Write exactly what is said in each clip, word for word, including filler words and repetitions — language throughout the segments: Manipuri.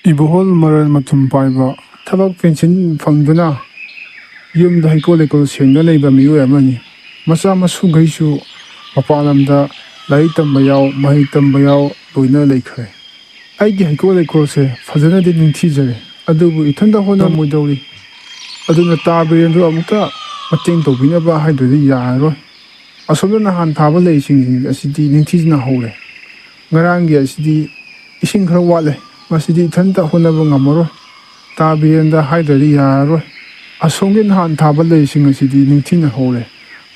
ꯏꯕꯣꯍꯜ ꯃꯔꯜ ꯃꯊꯨꯝ ꯄꯥꯏꯕ, ꯊꯕꯛ ꯄꯦꯟꯁꯤꯟ ꯐꯪꯗꯨꯅ ꯌꯨꯝꯗ ꯍꯩꯀꯣꯜ ꯂꯩꯀꯣꯜ ꯁꯦꯡꯅ ꯂꯩꯕ ꯃꯤꯑꯣꯏ ꯑꯃꯅꯤ꯫ ꯃꯆꯥ ꯃꯁꯨꯈꯩꯁꯨ ꯃꯄꯥꯟ ꯂꯝꯗ ꯂꯥꯏꯔꯤꯛ ꯇꯝꯕ ꯌꯥꯎ, ꯃꯍꯩ ꯇꯝꯕ ꯌꯥꯎ ꯂꯣꯏꯅ ꯂꯩꯈ꯭ꯔꯦ꯫ ꯑꯩꯒꯤ ꯍꯩꯀꯣꯜ ꯂꯩꯀꯣꯜꯁꯦ ꯐꯖꯅꯗꯤ ꯅꯤꯡꯊꯤꯖꯔꯦ, ꯑꯗꯨꯕꯨ ꯏꯊꯟꯇ ꯍꯣꯠꯅꯃꯣꯏꯗꯧꯔꯤ꯫ ꯑꯗꯨꯅ ꯇꯥ ꯕꯤꯔꯦꯟꯗꯨ ꯑꯃꯨꯛꯇ ꯃꯇꯦꯡ ꯇꯧꯕꯤꯅꯕ ꯍꯥꯏꯗ꯭ꯔꯗꯤ ꯌꯥꯔꯔꯣꯏ꯫ ꯑꯁꯣꯝꯗ ꯅꯍꯥꯟ ꯊꯥꯕ ꯂꯩꯁꯤꯡ ꯑꯁꯤꯗꯤ ꯅꯤꯡꯊꯤꯖꯅ ꯍꯧꯔꯦ꯫ ꯉꯔꯥꯡꯒꯤ ꯑꯁꯤꯗꯤ ꯏꯁꯤꯡ ꯈꯔ ꯋꯥꯠꯂꯦ꯫ ꯃꯁꯤꯗꯤ ꯏꯊꯟꯇ ꯍꯣꯠꯅꯕ ꯉꯝꯃꯔꯣꯏ꯫ ꯇꯥ ꯕꯤꯔꯦꯟꯗ ꯍꯥꯏꯗ꯭ꯔꯗꯤ ꯌꯥꯔꯔꯣꯏ꯫ ꯑꯁꯣꯝꯒꯤ ꯅꯍꯥꯟ ꯊꯥꯕ ꯂꯩꯁꯤꯡ ꯑꯁꯤꯗꯤ ꯅꯤꯡꯊꯤꯅ ꯍꯧꯔꯦ꯫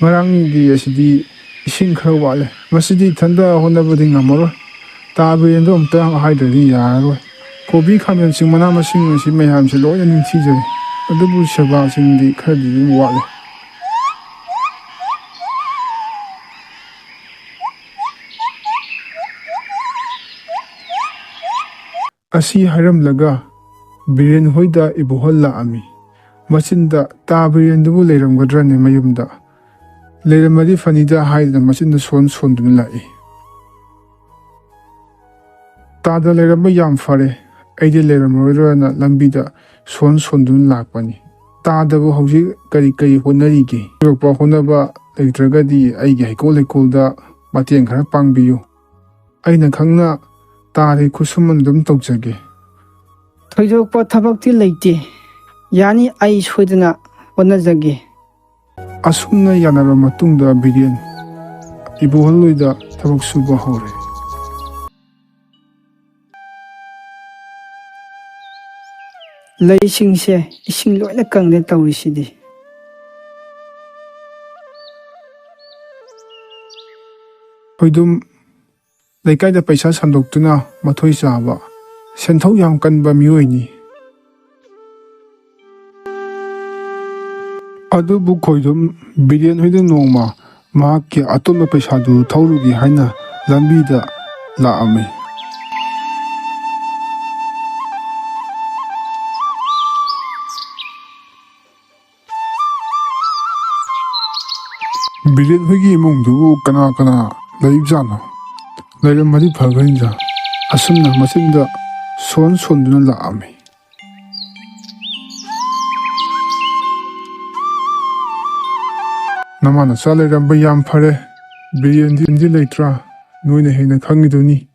ꯉꯔꯥꯡꯒꯤ ꯑꯁꯤꯗꯤ ꯏꯁꯤꯡ ꯈꯔ ꯋꯥꯠꯂꯦ꯫ ꯃꯁꯤꯗꯤ ꯏꯊꯟꯇ ꯍꯣꯠꯅꯕꯗꯤ ꯉꯝꯃꯔꯣꯏ꯫ ꯇꯥ ꯕꯤꯔꯦꯟꯗ ꯑꯃꯨꯛꯇ ꯍꯥꯏꯗ꯭ꯔꯗꯤ ꯌꯥꯔꯔꯣꯏ꯫ ꯀꯣꯕꯤ, ꯈꯥꯃꯦꯟꯁꯤꯡ, ꯃꯅꯥ ꯃꯁꯤꯡ ꯑꯁꯤ ꯃꯌꯥꯝꯁꯦ ꯂꯣꯏꯅ ꯅꯤꯡꯊꯤꯖꯔꯦ꯫ ꯑꯗꯨꯕꯨ ꯁꯦꯕꯥꯁꯤꯡꯗꯤ ꯈꯔꯗꯤ ꯑꯗꯨꯝ ꯋꯥꯠꯂꯦ꯫ ꯑꯁꯤ ꯍꯥꯏꯔꯝꯂꯒ ꯕꯤꯔꯦꯟ ꯍꯣꯏꯗ ꯏꯕꯣꯍꯜ ꯂꯥꯛꯑꯝꯃꯤ꯫ ꯃꯆꯤꯟꯗ, "ꯇꯥ ꯕꯤꯔꯦꯟꯗꯨꯕꯨ ꯂꯩꯔꯝꯒꯗ꯭ꯔꯅꯦ ꯃꯌꯨꯝꯗ? ꯂꯩꯔꯝꯃꯗꯤ ꯐꯅꯤꯗ" ꯍꯥꯏꯗꯨꯅ ꯃꯆꯤꯟꯗ ꯁꯣꯟ ꯁꯣꯟꯗꯨꯅ ꯂꯥꯛꯏ꯫ "ꯇꯥꯗ ꯂꯩꯔꯝꯕ ꯌꯥꯝ ꯐꯔꯦ, ꯑꯩꯗꯤ ꯂꯩꯔꯝꯃꯔꯣꯏꯗ꯭ꯔꯅ ꯂꯝꯕꯤꯗ ꯁꯣꯟ ꯁꯣꯟꯗꯨꯅ ꯂꯥꯛꯄꯅꯤ꯫ ꯇꯥꯗꯕꯨ ꯍꯧꯖꯤꯛ ꯀꯔꯤ ꯀꯔꯤ ꯍꯣꯠꯅꯔꯤꯒꯦ? ꯊꯣꯏꯗꯣꯛꯄ ꯍꯣꯠꯅꯕ ꯂꯩꯇ꯭ꯔꯒꯗꯤ ꯑꯩꯒꯤ ꯍꯩꯀꯣꯜ ꯂꯩꯀꯣꯜꯗ ꯃꯇꯦꯡ ꯈꯔ ꯄꯥꯡꯕꯤꯌꯨ꯫ ꯑꯩꯅ ꯈꯪꯅ ꯇꯥꯔꯤ ꯈꯨꯠꯁꯨꯃꯟ ꯑꯗꯨꯝ ꯇꯧꯖꯒꯦ"꯫ "ꯊꯣꯏꯗꯣꯛꯄ ꯊꯕꯛꯇꯤ ꯂꯩꯇꯦ꯫ ꯌꯥꯅꯤ, ꯑꯩ ꯁꯣꯏꯗꯅ ꯍꯣꯠꯅꯖꯒꯦ"꯫ ꯑꯁꯨꯝꯅ ꯌꯥꯅꯔꯕ ꯃꯇꯨꯡꯗ ꯕꯤꯔꯦꯟ ꯏꯕꯣꯍꯜ ꯍꯣꯏꯗ ꯊꯕꯛ ꯁꯨꯕ ꯍꯧꯔꯦ꯫ ꯂꯩꯁꯤꯡꯁꯦ ꯏꯁꯤꯡ ꯂꯣꯏꯅ ꯀꯪꯂꯦ ꯇꯧꯔꯤꯁꯤꯗꯤ꯫ ꯈꯣꯏꯗꯨꯝ ꯂꯩꯀꯥꯏꯗ ꯄꯩꯁꯥ ꯁꯟꯗꯣꯛꯇꯨꯅ ꯃꯊꯣꯏ ꯆꯥꯕ, ꯁꯦꯟꯊꯧ ꯌꯥꯝ ꯀꯟꯕ ꯃꯤꯑꯣꯏꯅꯤ꯫ ꯑꯗꯨꯕꯨ ꯈꯣꯏꯗꯨꯝ ꯕꯤꯔꯦꯟ ꯍꯣꯏꯗ ꯅꯣꯡꯃ ꯃꯍꯥꯛꯀꯤ ꯑꯇꯣꯟꯕ ꯄꯩꯁꯥꯗꯨ ꯊꯧꯔꯨꯒꯦ ꯍꯥꯏꯅ ꯂꯝꯕꯤꯗ ꯂꯥꯛꯑꯝꯃꯤ꯫ ꯕꯤꯔꯦꯟ ꯍꯣꯏꯒꯤ ꯏꯃꯨꯡꯗꯨꯕꯨ ꯀꯅꯥ ꯀꯅꯥ ꯂꯩꯕꯖꯥꯠꯅꯣ? ꯂꯩꯔꯝꯃꯗꯤ ꯐꯒꯅꯤꯗ꯫ ꯑꯁꯨꯝꯅ ꯃꯆꯤꯟꯗ ꯁꯣꯟ ꯁꯣꯟꯗꯨꯅ ꯂꯥꯛꯑꯝꯃꯤ꯫ "ꯅꯃꯥ ꯅꯆꯥ ꯂꯩꯔꯝꯕ ꯌꯥꯝ ꯐꯔꯦ꯫ ꯕꯤꯔꯦꯟꯗꯤ ꯂꯩꯇ꯭ꯔꯥ? ꯅꯣꯏꯅ ꯍꯦꯟꯅ ꯈꯪꯉꯤꯗꯨꯅꯤ꯫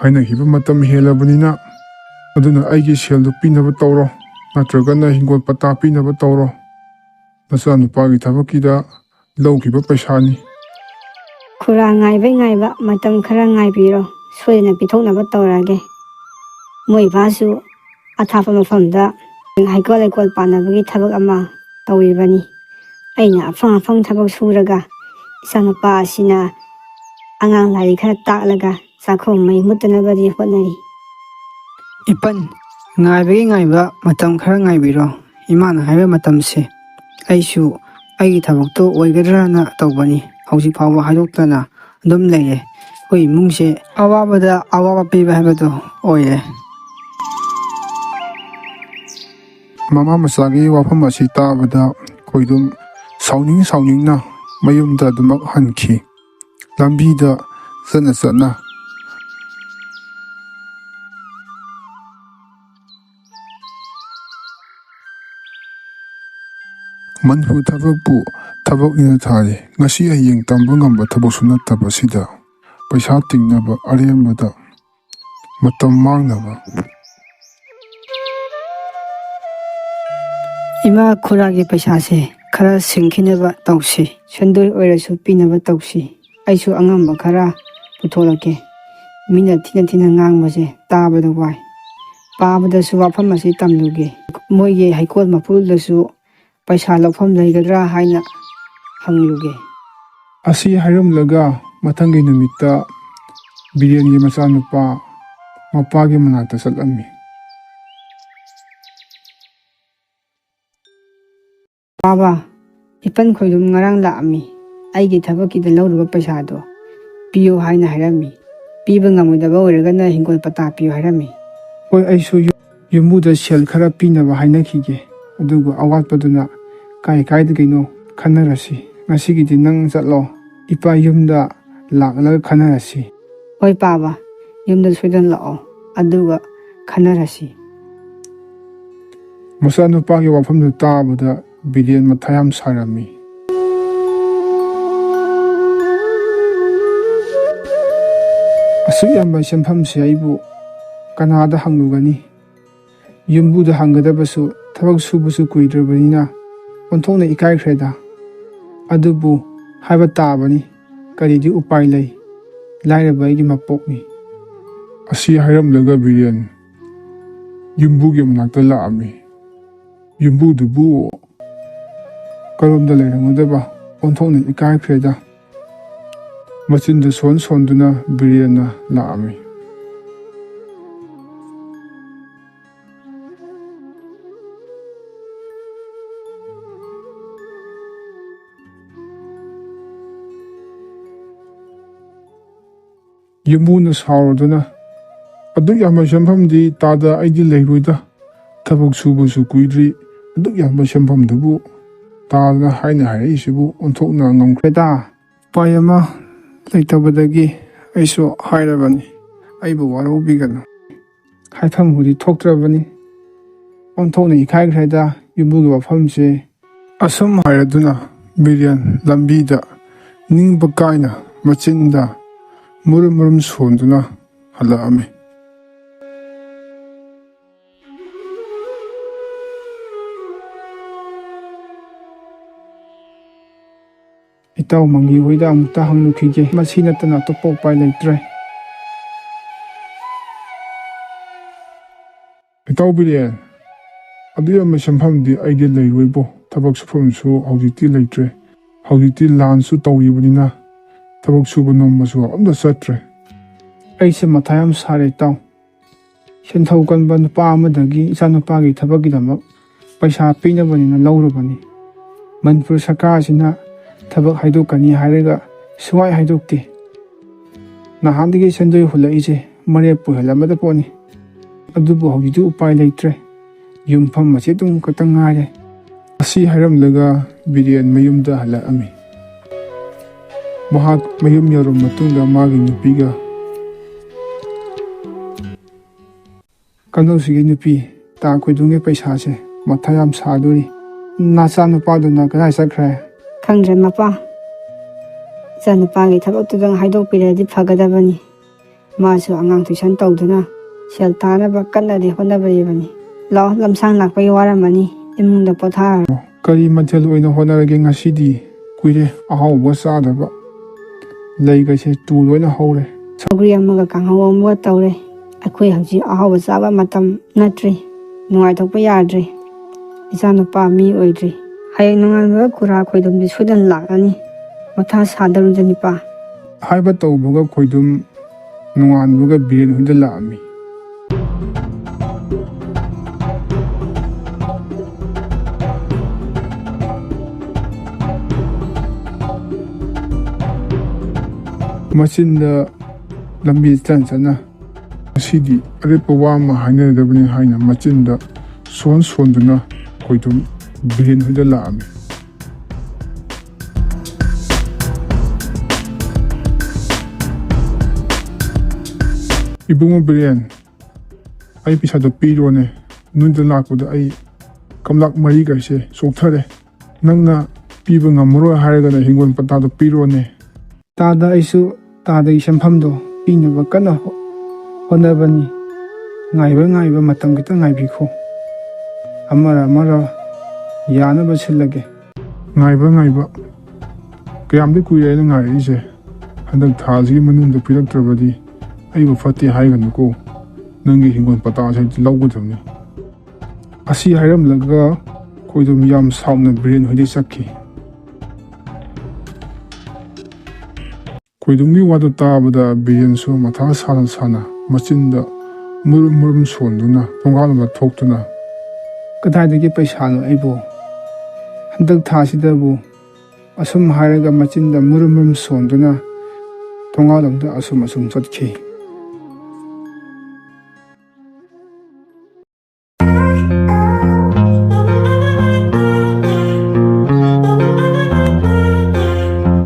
ꯍꯥꯏꯅꯈꯤꯕ ꯃꯇꯝ ꯍꯦꯜꯂꯕꯅꯤꯅ, ꯑꯗꯨꯅ ꯑꯩꯒꯤ ꯁꯦꯜꯗꯨ ꯄꯤꯅꯕ ꯇꯧꯔꯣ, ꯅꯠꯇ꯭ꯔꯒꯅ ꯍꯤꯡꯒꯣꯜ ꯄꯇꯥ ꯄꯤꯅꯕ ꯇꯧꯔꯣ꯫ ꯅꯆꯥꯅꯨꯄꯥꯒꯤ ꯊꯕꯛꯀꯤꯗ ꯂꯧꯈꯤꯕ ꯄꯩꯁꯥꯅꯤ꯫" "ꯈꯨꯔꯥ ꯉꯥꯏꯕꯩ ꯉꯥꯏꯕ, ꯃꯇꯝ ꯈꯔ ꯉꯥꯏꯕꯤꯔꯣ, ꯁꯣꯏꯗꯅ ꯄꯤꯊꯣꯛꯅꯕ ꯇꯧꯔꯒꯦ꯫ ꯃꯣꯏ ꯕꯥꯁꯨ ꯑꯊꯥꯞꯄ ꯃꯐꯝꯗ ꯍꯩꯀꯣꯜ ꯂꯩꯀꯣꯜ ꯄꯥꯟꯅꯕꯒꯤ ꯊꯕꯛ ꯑꯃ ꯇꯧꯔꯤꯕꯅꯤ꯫ ꯑꯩꯅ ꯑꯐꯪ ꯑꯐꯪ ꯊꯕꯛ ꯁꯨꯔꯒ ꯏꯆꯥꯅꯨꯄꯥ ꯑꯁꯤꯅ ꯑꯉꯥꯡ ꯂꯥꯏꯔꯤꯛ ꯈꯔ ꯇꯥꯛꯂꯒ ꯆꯥꯛꯈꯨꯝ ꯃꯩ ꯃꯨꯠꯇꯅꯕꯗꯤ ꯍꯣꯠꯅꯔꯤ꯫" "ꯏꯄꯟ, ꯉꯥꯏꯕꯒꯤ ꯉꯥꯏꯕ, ꯃꯇꯝ ꯈꯔ ꯉꯥꯏꯕꯤꯔꯣ꯫ ꯏꯃꯥꯅ ꯍꯥꯏꯕ ꯃꯇꯝꯁꯦ ꯑꯩꯁꯨ ꯑꯩꯒꯤ ꯊꯕꯛꯇꯣ ꯑꯣꯏꯒꯗ꯭ꯔꯅ ꯇꯧꯕꯅꯤ꯫ ꯍꯧꯖꯤꯛ ꯐꯥꯎꯕ ꯍꯥꯏꯗꯣꯛꯇꯅ ꯑꯗꯨꯝ ꯂꯩꯔꯦ꯫ ꯑꯩꯈꯣꯏ ꯏꯃꯨꯡꯁꯦ ꯑꯋꯥꯕꯗ ꯑꯋꯥꯕ ꯄꯤꯕ ꯍꯥꯏꯕꯗꯣ ꯑꯣꯏꯔꯦ꯫" ꯃꯃꯥ ꯃꯆꯥꯒꯤ ꯋꯥꯐꯝ ꯑꯁꯤ ꯇꯥꯕꯗ ꯈꯣꯏꯗꯨꯝ ꯁꯥꯎꯅꯤꯡ ꯁꯥꯎꯅꯤꯡꯅ ꯃꯌꯨꯝꯗ ꯑꯗꯨꯃꯛ ꯍꯟꯈꯤ꯫ ꯂꯝꯕꯤꯗ ꯆꯠꯅ ꯆꯠꯅ ꯃꯅꯤꯄꯨꯔ ꯊꯕꯛꯄꯨ ꯊꯕꯛꯅꯦꯅ ꯊꯥꯔꯤ꯫ ꯉꯁꯤ ꯍꯌꯦꯡ ꯇꯝꯕ ꯉꯝꯕ ꯊꯕꯛꯁꯨ ꯅꯠꯇꯕꯁꯤꯗ ꯄꯩꯁꯥ ꯇꯤꯡꯅꯕ, ꯑꯔꯦꯝꯕꯗ ꯃꯇꯝ ꯃꯥꯡꯅꯕ꯫ "ꯏꯃꯥ, ꯈꯨꯔꯥꯒꯤ ꯄꯩꯁꯥꯁꯦ ꯈꯔ ꯁꯤꯡꯈꯤꯅꯕ ꯇꯧꯁꯤ, ꯁꯦꯟꯗꯣꯏ ꯑꯣꯏꯔꯁꯨ ꯄꯤꯅꯕ ꯇꯧꯁꯤ꯫ ꯑꯩꯁꯨ ꯑꯉꯝꯕ ꯈꯔ ꯄꯨꯊꯣꯛꯂꯛꯀꯦ꯫ ꯃꯤꯅ ꯊꯤꯅ ꯊꯤꯅ ꯉꯥꯡꯕꯁꯦ ꯇꯥꯕꯗ ꯋꯥꯏ꯫ ꯄꯥꯕꯗꯁꯨ ꯋꯥꯐꯝ ꯑꯁꯤ ꯇꯝꯂꯨꯒꯦ꯫ ꯃꯣꯏꯒꯤ ꯍꯩꯀꯣꯜ ꯃꯄꯨꯗꯁꯨ ꯄꯩꯁꯥ ꯂꯧꯐꯝ ꯂꯩꯒꯗ꯭ꯔꯥ ꯍꯥꯏꯅ ꯍꯪꯂꯨꯒꯦ꯫" ꯑꯁꯤ ꯍꯥꯏꯔꯝꯂꯒ ꯃꯊꯪꯒꯤ ꯅꯨꯃꯤꯠꯇ ꯕꯤꯔꯦꯟꯒꯤ ꯃꯆꯥꯅꯨꯄꯥ ꯃꯄꯥꯒꯤ ꯃꯅꯥꯛꯇ ꯆꯠꯂꯝꯃꯤ꯫ "ꯄꯥꯕ, ꯏꯄꯟ ꯈꯣꯏꯗꯨꯝ ꯉꯔꯥꯡ ꯂꯥꯛꯑꯝꯃꯤ꯫ ꯑꯩꯒꯤ ꯊꯕꯛꯀꯤꯗ ꯂꯧꯔꯨꯕ ꯄꯩꯁꯥꯗꯣ ꯄꯤꯌꯨ ꯍꯥꯏꯅ ꯍꯥꯏꯔꯝꯃꯤ꯫ ꯄꯤꯕ ꯉꯝꯃꯣꯏꯗꯕ ꯑꯣꯏꯔꯒꯅ ꯍꯤꯡꯒꯣꯜ ꯄꯇꯥ ꯄꯤꯌꯨ ꯍꯥꯏꯔꯝꯃꯤ꯫" "ꯍꯣꯏ, ꯑꯩꯁꯨ ꯌꯨꯝ-, ꯌꯨꯝꯕꯨꯗ ꯁꯦꯜ ꯈꯔ ꯄꯤꯅꯕ ꯍꯥꯏꯅꯈꯤꯒꯦ꯫ ꯑꯗꯨꯒ ꯑꯋꯥꯠꯄꯗꯨꯅ ꯀꯥꯏ ꯀꯥꯏꯗꯒꯤꯅꯣ ꯈꯟꯅꯔꯁꯤ꯫ ꯉꯁꯤꯒꯤꯗꯤ ꯅꯪ ꯆꯠꯂꯣ꯫ ꯏꯄꯥ ꯌꯨꯝꯗ ꯂꯥꯛꯂꯒ ꯈꯟꯅꯔꯁꯤ꯫" "ꯍꯣꯏ ꯄꯥꯕ, ꯌꯨꯝꯗ ꯁꯣꯏꯗꯅ ꯂꯥꯛꯑꯣ꯫ ꯑꯗꯨꯒ ꯈꯟꯅꯔꯁꯤ꯫ ꯃꯆꯥꯅꯨꯄꯥꯒꯤ ꯋꯥꯐꯝꯗꯨ ꯇꯥꯕꯗ ꯕꯤꯔꯦꯟ ꯃꯊꯥ ꯌꯥꯝ ꯁꯥꯔꯝꯃꯤ꯫ ꯑꯁꯨꯛ ꯌꯥꯝꯕ ꯁꯦꯟꯐꯝꯁꯦ ꯑꯩꯕꯨ ꯀꯅꯥꯗ ꯍꯪꯂꯨꯒꯅꯤ? ꯌꯨꯝꯕꯨꯗ ꯍꯪꯒꯗꯕꯁꯨ ꯊꯕꯛ ꯁꯨꯕꯁꯨ ꯀꯨꯏꯗ꯭ꯔꯕꯅꯤꯅ ꯑꯣꯟꯊꯣꯛꯅ ꯏꯀꯥꯏꯈ꯭ꯔꯦꯗ꯫ ꯑꯗꯨꯕꯨ ꯍꯥꯏꯕ ꯇꯥꯕꯅꯤ, ꯀꯔꯤꯗꯤ ꯎꯄꯥꯏ ꯂꯩ? ꯂꯥꯏꯔꯕ ꯑꯩꯒꯤ ꯃꯄꯣꯛꯅꯤ꯫ ꯑꯁꯤ ꯍꯥꯏꯔꯝꯂꯒ ꯕꯤꯔꯦꯟ ꯌꯨꯝꯕꯨꯒꯤ ꯃꯅꯥꯛꯇ ꯂꯥꯛꯑꯝꯃꯤ꯫ ꯌꯨꯝꯕꯨꯗꯨꯕꯨ ꯀꯔꯣꯝꯗ ꯂꯩꯔꯝꯒꯗꯕ? ꯑꯣꯟꯊꯣꯛꯅ ꯏꯀꯥꯏꯈ꯭ꯔꯦꯗ꯫ ꯃꯆꯤꯟꯗꯨ ꯁꯣꯟ ꯁꯣꯟꯗꯨꯅ ꯕꯤꯔꯦꯟꯅ ꯂꯥꯛꯑꯝꯃꯤ꯫ ꯌꯨꯝꯕꯨꯅ ꯁꯥꯎꯔꯗꯨꯅ, "ꯑꯗꯨꯛ ꯌꯥꯝꯕ ꯁꯦꯟꯐꯝꯗꯤ ꯇꯥꯗ ꯑꯩꯗꯤ ꯂꯩꯔꯣꯏꯗ꯫ ꯊꯕꯛ ꯁꯨꯕꯁꯨ ꯀꯨꯏꯗ꯭ꯔꯤ, ꯑꯗꯨꯛ ꯌꯥꯝꯕ ꯁꯦꯟꯐꯝꯗꯨꯕꯨ ꯇꯥꯗꯅ ꯍꯥꯏꯅ ꯍꯥꯏꯔꯛꯏꯁꯤꯕꯨ ꯑꯣꯟꯊꯣꯛꯅ ꯉꯝꯈ꯭ꯔꯦꯗ꯫ ꯎꯄꯥꯏ ꯑꯃ ꯂꯩꯇꯕꯗꯒꯤ ꯑꯩꯁꯨ ꯍꯥꯏꯔꯕꯅꯤ, ꯑꯩꯕꯨ ꯋꯥꯔꯧꯕꯤꯒꯅꯨ꯫ ꯍꯥꯏꯐꯝꯕꯨꯗꯤ ꯊꯣꯛꯇ꯭ꯔꯕꯅꯤ, ꯑꯣꯟꯊꯣꯛꯅ ꯏꯀꯥꯏꯈ꯭ꯔꯦꯗ ꯌꯨꯝꯕꯨꯒꯤ ꯋꯥꯐꯝꯁꯦ"꯫ ꯑꯁꯨꯝ ꯍꯥꯏꯔꯗꯨꯅ ꯕꯤꯔꯦꯟ ꯂꯝꯕꯤꯗ ꯅꯤꯡꯕ ꯀꯥꯏꯅ ꯃꯆꯤꯟꯗ ꯃꯨꯔꯨꯝ ꯃꯨꯔꯨꯝ ꯁꯣꯟꯗꯨꯅ ꯍꯜꯂꯛꯑꯝꯃꯤ꯫ ꯏꯇꯥꯎ ꯃꯪꯒꯤ ꯍꯣꯏꯗ ꯑꯃꯨꯛꯇ ꯍꯪꯂꯨꯈꯤꯒꯦ, ꯃꯁꯤ ꯅꯠꯇꯅ ꯑꯇꯣꯞꯄ ꯎꯄꯥꯏ ꯂꯩꯇ꯭ꯔꯦ꯫ ꯏꯇꯥꯎ ꯕꯤꯔꯦꯟ, ꯑꯗꯨ ꯌꯥꯝꯕ ꯁꯦꯟꯐꯝꯗꯤ ꯑꯩꯗꯤ ꯂꯩꯔꯣꯏꯕꯣ꯫ ꯊꯕꯛ ꯁꯨꯐꯝꯁꯨ ꯍꯧꯖꯤꯛꯇꯤ ꯂꯩꯇ꯭ꯔꯦ꯫ ꯍꯧꯖꯤꯛꯇꯤ ꯂꯥꯟꯁꯨ ꯇꯧꯔꯤꯕꯅꯤꯅ ꯊꯕꯛ ꯁꯨꯕ ꯅꯣꯝꯕꯁꯨ ꯑꯝꯇ ꯆꯠꯇ꯭ꯔꯦ꯫ ꯑꯩꯁꯦ ꯃꯊꯥ ꯌꯥꯝ ꯁꯥꯔꯦ ꯏꯇꯥꯎ꯫ ꯁꯦꯟꯊꯧ ꯀꯟꯕ ꯅꯨꯄꯥ ꯑꯃꯗꯒꯤ ꯏꯆꯥꯅꯨꯄꯥꯒꯤ ꯊꯕꯛꯀꯤꯗꯃꯛ ꯄꯩꯁꯥ ꯄꯤꯅꯕꯅꯤꯅ ꯂꯧꯔꯨꯕꯅꯤ꯫ ꯃꯅꯤꯄꯨꯔ ꯁꯔꯀꯥꯔꯁꯤꯅ ꯊꯕꯛ ꯍꯥꯏꯗꯣꯛꯀꯅꯤ ꯍꯥꯏꯔꯒ ꯁꯨꯡꯍꯥꯏ ꯍꯥꯏꯗꯣꯛꯇꯦ꯫ ꯅꯍꯥꯟꯗꯒꯤ ꯁꯦꯟꯗꯣꯏ ꯍꯨꯜꯂꯛꯏꯁꯦ ꯃꯔꯦꯞꯄꯨ ꯍꯦꯜꯂꯝꯃꯗ ꯄꯣꯠꯅꯤ꯫ ꯑꯗꯨꯕꯨ ꯍꯧꯖꯤꯛꯇꯤ ꯎꯄꯥꯏ ꯂꯩꯇ꯭ꯔꯦ꯫ ꯌꯨꯝꯐꯝ ꯑꯁꯤ ꯑꯗꯨꯝ ꯈꯛꯇꯪ ꯉꯥꯏꯔꯦ꯫ ꯑꯁꯤ ꯍꯥꯏꯔꯝꯂꯒ ꯕꯤꯔꯦꯟ ꯃꯌꯨꯝꯗ ꯍꯜꯂꯛꯑꯝꯃꯤ꯫ ꯃꯍꯥꯛ ꯃꯌꯨꯝ ꯌꯧꯔꯕ ꯃꯇꯨꯡꯗ ꯃꯥꯒꯤ ꯅꯨꯄꯤꯒ ꯀꯝꯗꯧꯁꯤꯒꯦ ꯅꯨꯄꯤ? ꯇꯥ ꯈꯣꯏꯗꯨꯝꯒꯤ ꯄꯩꯁꯥꯁꯦ ꯃꯊꯥ ꯌꯥꯝ ꯁꯥꯗꯣꯔꯤ꯫ ꯅꯆꯥꯅꯨꯄꯥꯗꯨꯅ ꯀꯗꯥꯏ ꯆꯠꯈ꯭ꯔꯦ? ꯈꯪꯗ꯭ꯔꯦ ꯃꯄꯥ꯫ ꯏꯆꯥꯅꯨꯄꯥꯒꯤ ꯊꯕꯛꯇꯨꯗꯪ ꯍꯥꯏꯗꯣꯛꯄꯤꯔꯗꯤ ꯐꯒꯗꯕꯅꯤ꯫ ꯃꯥꯁꯨ ꯑꯉꯥꯡ tuition ꯇꯧꯗꯨꯅ ꯁꯦꯜ ꯇꯥꯅꯕ ꯀꯟꯅꯗꯤ ꯍꯣꯠꯅꯕꯤꯕꯅꯤ꯫ ꯂꯥꯛꯑꯣ, ꯂꯝꯁꯥꯡ ꯂꯥꯛꯄꯒꯤ ꯋꯥꯔꯝꯃꯅꯤ, ꯏꯃꯨꯡꯗ ꯄꯣꯊꯥꯔꯣ꯫ ꯀꯔꯤ ꯃꯊꯦꯜ ꯑꯣꯏꯅ ꯍꯣꯠꯅꯔꯒꯦ ꯉꯁꯤꯗꯤ? ꯀꯨꯏꯔꯦ ꯑꯍꯥꯎꯕ ꯆꯥꯗꯕ꯫ ꯂꯩꯒꯁꯦ ꯇꯨ ꯂꯣꯏꯅ ꯍꯧꯔꯦ꯫ ꯁꯧꯒ꯭ꯔꯤ ꯑꯃꯒ ꯀꯥꯡꯍꯧ ꯑꯃꯒ ꯇꯧꯔꯦ꯫ ꯑꯩꯈꯣꯏ ꯍꯧꯖꯤꯛ ꯑꯍꯥꯎꯕ ꯆꯥꯕ ꯃꯇꯝ ꯅꯠꯇ꯭ꯔꯤ꯫ ꯅꯨꯡꯉꯥꯏꯊꯣꯛꯄ ꯌꯥꯗ꯭ꯔꯤ꯫ ꯏꯆꯥꯅꯨꯄꯥ ꯃꯤ ꯑꯣꯏꯗ꯭ꯔꯤ꯫ ꯍꯌꯦꯡ ꯅꯣꯡꯉꯥꯟꯕꯒ ꯈꯨꯔꯥ ꯈꯣꯏꯗꯨꯝꯗꯤ ꯁꯣꯏꯗꯅ ꯂꯥꯛꯂꯅꯤ꯫ ꯃꯊꯥ ꯁꯥꯗꯧꯔꯤꯗ ꯅꯨꯄꯥ꯫ ꯍꯥꯏꯕ ꯇꯧꯕꯒ ꯈꯣꯏꯗꯨꯝ ꯅꯣꯡꯉꯥꯟꯕꯒ ꯕꯤꯔꯦꯟ ꯍꯣꯏꯗ ꯂꯥꯛꯑꯝꯃꯤ꯫ ꯃꯆꯤꯟꯗ ꯂꯝꯕꯤ ꯆꯠꯅ ꯆꯠꯅ, "ꯉꯁꯤꯗꯤ ꯑꯔꯦꯞꯄ ꯋꯥ ꯑꯃ ꯍꯥꯏꯅꯔꯗꯕꯅꯤ" ꯍꯥꯏꯅ ꯃꯆꯤꯟꯗ ꯁꯣꯟ ꯁꯣꯟꯗꯨꯅ ꯈꯣꯏꯗꯨꯝ ꯕꯤꯔꯦꯟ ꯍꯣꯏꯗ ꯂꯥꯛꯑꯝꯃꯤ꯫ "ꯏꯕꯨꯡꯉꯣ ꯕꯤꯔꯦꯟ, ꯑꯩ ꯄꯩꯁꯥꯗꯣ ꯄꯤꯔꯣꯅꯦ꯫ ꯅꯣꯏꯗ ꯂꯥꯛꯄꯗ ꯑꯩ ꯀꯝꯂꯥꯛ ꯃꯔꯤꯒꯁꯦ ꯆꯣꯛꯊꯔꯦ꯫ ꯅꯪꯅ ꯄꯤꯕ ꯉꯝꯃꯔꯣꯏ ꯍꯥꯏꯔꯒꯅ ꯍꯤꯡꯒꯣꯜ ꯄꯇꯥꯗꯣ ꯄꯤꯔꯣꯅꯦ꯫" ꯇꯥꯗ ꯑꯩꯁꯨ ꯇꯥꯗꯒꯤ ꯁꯦꯟꯐꯝꯗꯣ ꯄꯤꯅꯕ ꯀꯟꯅ ꯍꯣ-, ꯍꯣꯠꯅꯕꯅꯤ꯫ ꯉꯥꯏꯕ ꯉꯥꯏꯕ ꯃꯇꯝ ꯈꯤꯇꯪ ꯉꯥꯏꯕꯤꯈꯣ꯫ ꯑꯃꯔ ꯑꯃꯔ ꯌꯥꯅꯕ ꯁꯤꯜꯂꯒꯦ꯫ ꯉꯥꯏꯕ ꯉꯥꯏꯕ꯫ ꯀꯌꯥꯝꯗꯤ ꯀꯨꯏꯔꯦ ꯑꯩꯅ ꯉꯥꯏꯔꯛꯏꯁꯦ꯫ ꯍꯟꯗꯛ ꯊꯥꯁꯤꯒꯤ ꯃꯅꯨꯡꯗ ꯄꯤꯔꯛꯇ꯭ꯔꯕꯗꯤ ꯑꯩꯕꯨ ꯐꯠꯇꯦ ꯍꯥꯏꯒꯅꯨꯀꯣ꯫ ꯅꯪꯒꯤ ꯍꯤꯡꯒꯣꯜ ꯄꯇꯥꯁꯦ ꯂꯧꯒꯗꯕꯅꯤ꯫ ꯑꯁꯤ ꯍꯥꯏꯔꯝꯂꯒ ꯈꯣꯏꯗꯨꯝ ꯌꯥꯝ ꯁꯥꯎꯅ ꯕꯤꯔꯦꯟ ꯍꯣꯏꯗ ꯆꯠꯈꯤ꯫ ꯈꯣꯏꯗꯨꯝꯒꯤ ꯋꯥꯗꯨ ꯇꯥꯕꯗ ꯕꯤꯔꯦꯟꯁꯨ ꯃꯊꯥ ꯁꯥꯅ ꯁꯥꯅ ꯃꯆꯤꯟꯗ ꯃꯨꯔꯨꯝ ꯃꯨꯔꯨꯝ ꯁꯣꯟꯗꯨꯅ ꯊꯣꯡꯒꯥꯜꯂꯣꯝꯗ ꯊꯣꯛꯇꯨꯅ, "ꯀꯗꯥꯏꯗꯒꯤ ꯄꯩꯁꯥꯅꯣ ꯑꯩꯕꯨ? ꯍꯟꯗꯛ ꯊꯥꯁꯤꯗꯕꯨ?" ꯑꯁꯨꯝ ꯍꯥꯏꯔꯒ ꯃꯆꯤꯟꯗ ꯃꯨꯔꯨꯝ ꯃꯨꯔꯨꯝ ꯁꯣꯟꯗꯨꯅ ꯊꯣꯡꯒꯥꯜꯂꯣꯝꯗ ꯑꯁꯨꯝ ꯑꯁꯨꯝ ꯆꯠꯈꯤ꯫